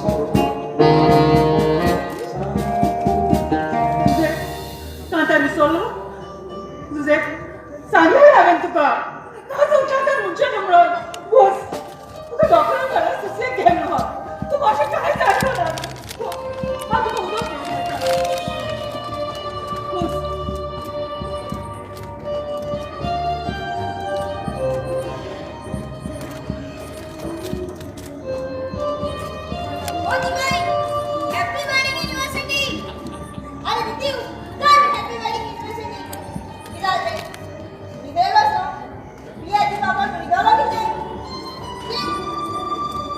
जुजे, कांतार विसरलो? जुजे, सांगलें हांवें तुका, ना संवसारांत मनशां म्हणून. बस, तुका डॉक्टरान घरा सुसेग घे म्हणून. तूं मातशें कांय जायना. हांव तुका उदक घेवन येता. बस. ओ दिवाळी, हॅपी वेडिंग एनिव्हर्सरी. अरे दिदू, काय हॅपी वेडिंग एनिव्हर्सरी? कितें जालें तें? न्हिदेलो आसा. पियाची बाबा न्हिदलो कितें? कितें?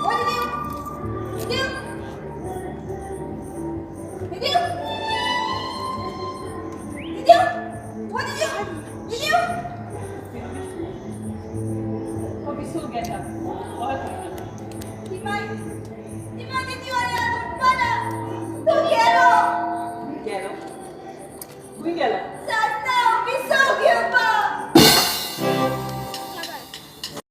ओ दिदू, दिदू, दिदू, दिदू, ओ दिदू, दिदू. हो विसू घेता.